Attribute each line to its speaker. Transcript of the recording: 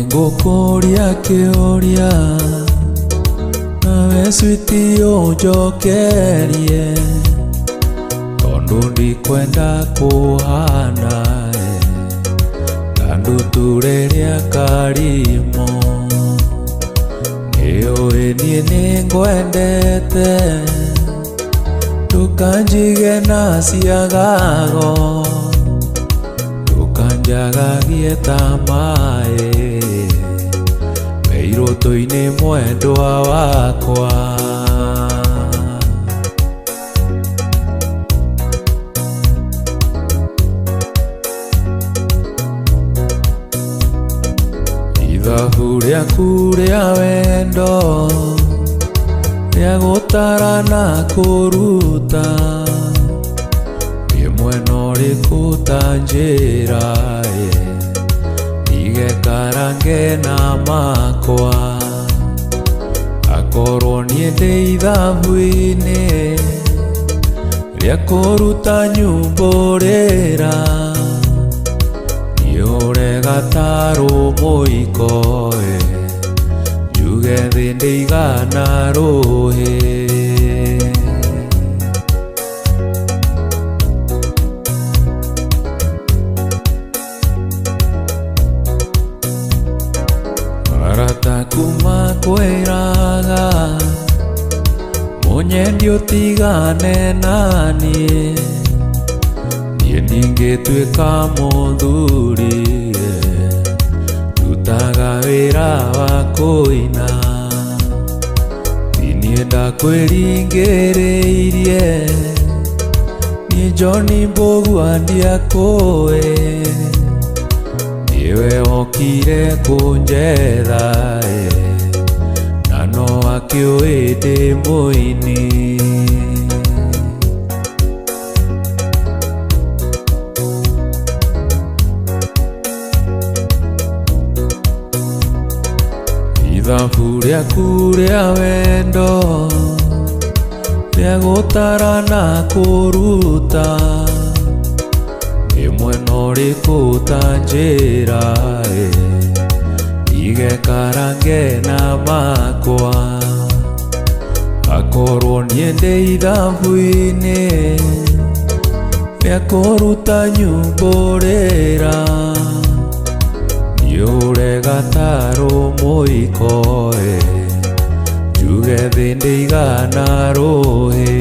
Speaker 1: Nĩngũkũria kĩũria nawe switi ũnjokerie, tondũ ndikwenda kũhana ta ndutura ĩrĩa karimo. Nĩũĩ niĩ nĩngwendete, ndũkanjige na ciagago, ndũkanjagagie ta maĩ meirũtũ-inĩ mwendwa wakwa. Ithabu rĩaku rĩa wendo rĩa gũtara na kũruta, wĩ mwena ũrĩkũ ta njĩra ndige karange na makwa. Akorwo niĩ ndĩ ithabu-inĩ rĩa kũruta nyumbũrĩra, niĩ ũregatarwo mũiko njuge thĩ ndĩigana rũhĩ. Arata kuma kwĩraga mũnyendi ũtigane naniĩ, niĩ ndingĩtuĩka mũthuri, ndutaga wĩra wa kũina. Ti niĩ ndakwĩringĩrĩirie, niĩ John Mbũgua ndiakũĩ, nĩwe wokire kũnjetha na no akĩũĩ ndĩ mũini. Ithabu rĩaku rĩa wendo rĩa gũtara na kũruta, wĩ mwena ũrĩkũ ta njĩra ndige karange na makwa. Akorwo niĩ ndĩ ithabu-inĩ rĩa kũruta nyumbũrĩra, niĩ ũregatarwo mũiko njuge thĩ ndĩigana rũhĩ.